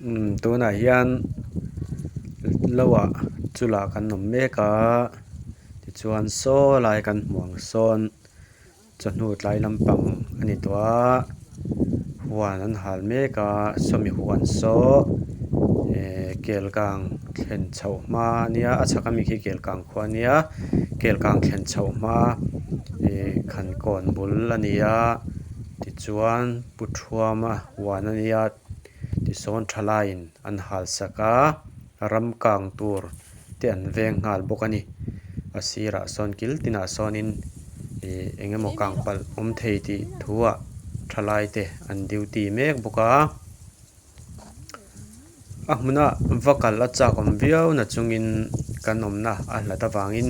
Umm tunah hian lo ah chulah kan awm mek a tichuan saw lai kan hmuh ang sawn chawhnu tlai lampang a ni tawh a huan an hal mek a sawmi huan saw ehh kel kang thlen chhoh hma a nia a chhak ami khi kel kang khua a nia kel kang thlen chhoh hma ihh khankawn bul a ni a tichuan pu thuama huan a nia. Tisawn thalaiin an hal sak a ram kang tur te an veng nghal bawk a ni a sirah sawn kil tinah sawnin ih eng emaw kang palh awm thei tih thuah thalai te an duty mek bawk a a hmuna va kal a chak awm viau na chungin kan awmna a hlat avangin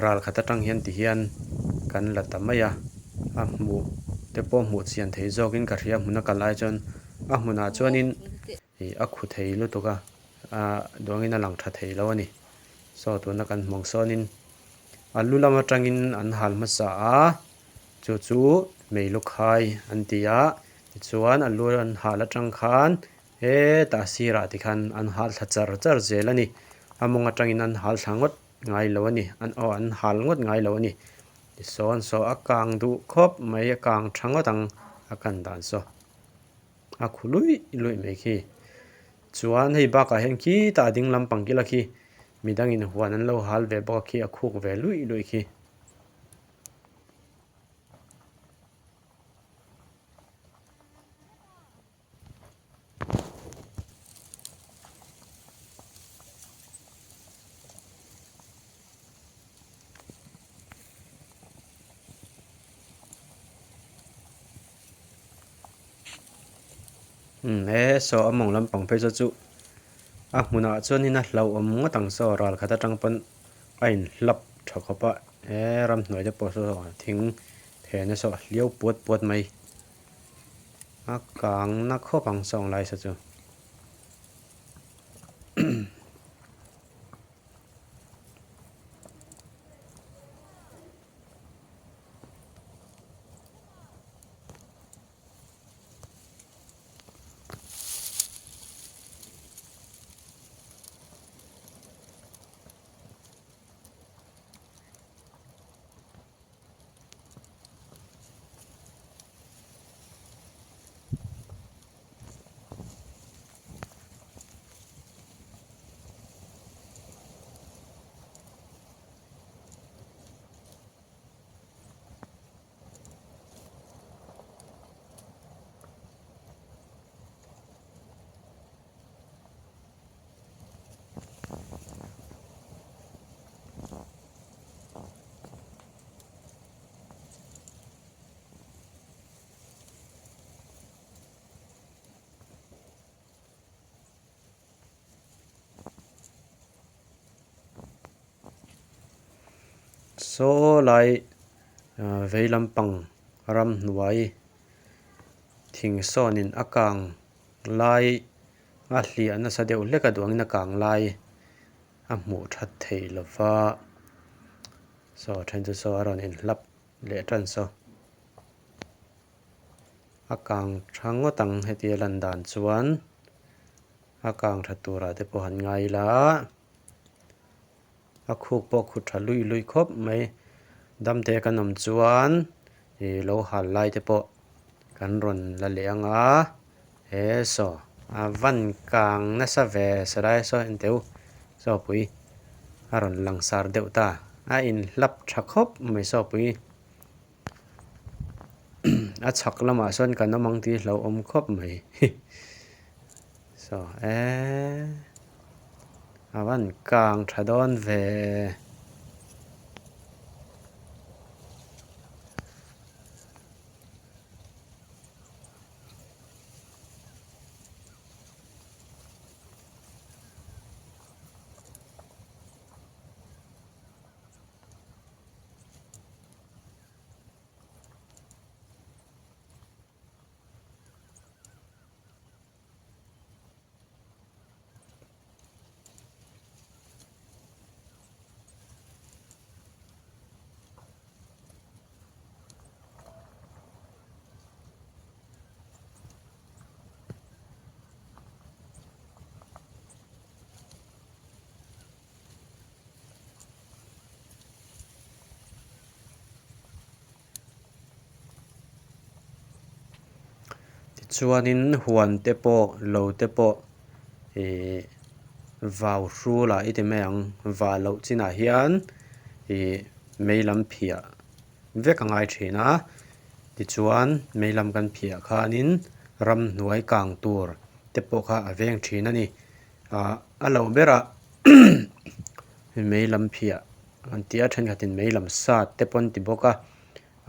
ral khat atang hian ti hian kan la ta mai a a hmuh te pawh hmuh chian thei zawkin ka hria hmun a kal lai chuan a hmunah chuanin ih a khu thei lutuk a ah duangin a lang tha thei lo a ni saw tuna kan hmuh ang sawnin a lu lam atangin an hal hmasa a chu chu mei lu khai an ti a tichuan a lu an hal atang khan hetah sirah tikhan an hal thla char char zel a ni a mawng atangin an hal thla ngawt. ngai lo a ni an aw an hal ngawt ngai lo a ni tisawn saw a kang duh khawp mai a kang tha ngawt ang a kan dan saw a khu luih luih mai khi chuan hei bakah hian khitah a ding lampang kila khi midangin huan an lo hal ve bawk a khi a khuk ve luih luih khi. Umm he saw a mawng lampang phei saw chu a hmunah chuanin a hlauhawm ngawt ang saw ral khat atang pawn a inhlap tha khawp a he ramhnuai te pawh saw thing phena saw a hliau puat puat mai. A kang na khawp ang sawng lai sa chu. Saw lai ah vei lampang ramhnuai thing sawnin a kang lai a hliah nasa deuh hlek a duangin a kang lai a hmuh that theih lova saw a then chu saw a rawn inhlap leh tan saw a kang tha ngawt ang hetia lan dan chuan a kang tha turah te pawh han ngai ila a khuk pawh khut tha luih luih khawp mai damte kan awm chuan ih lo hal lai te pawh kan rawn la leh ang a he saw a van kang nasa ve salai saw en teh u saw pui a rawn lang sar deuh ta a inhlap tha khawp mai saw pui a chhak lamah sawn kan awm ang tih hlauhawm khawp mai saw eee a van kang tha dawn ve. Chuanin huan te pawh lo te pawh ihh vau hrulah i ti mai ang vah loh chinah hian ihh mei lam phiah vek a ngai thin a tichuan mei lam kan phiah khanin ramhnuai kang tur te pawh kha a veng thin a ni ah a lo berah mei lam phiah an ti a thenkhatin mei lam sat te pawh an ti bawk a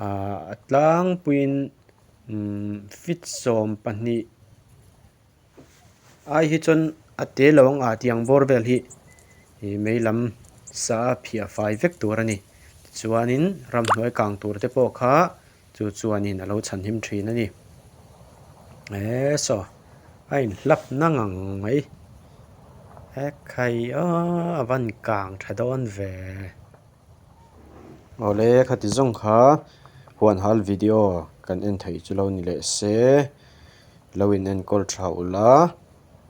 ah a tlangpuiin umm feet 12 ai hi chuan a te lo ang ah tiang bawr vel hi ih mei lam sa a phiah fai vek tur a ni tichuanin ramhnuai kang tur te pawh kha chu chuanin a lo chhanhim thin a ni eee saw a inhlap na ngang mai ekhai aw a van kang tha dawn ve. Awle khati zawng kha huan hal video kan en theih chu lo ni leh se lo in enkawl tha ula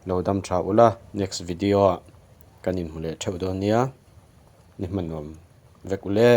lo dam tha ula next video ah kan inhmu leh theuh dawn nia ni hmanawm vek ule.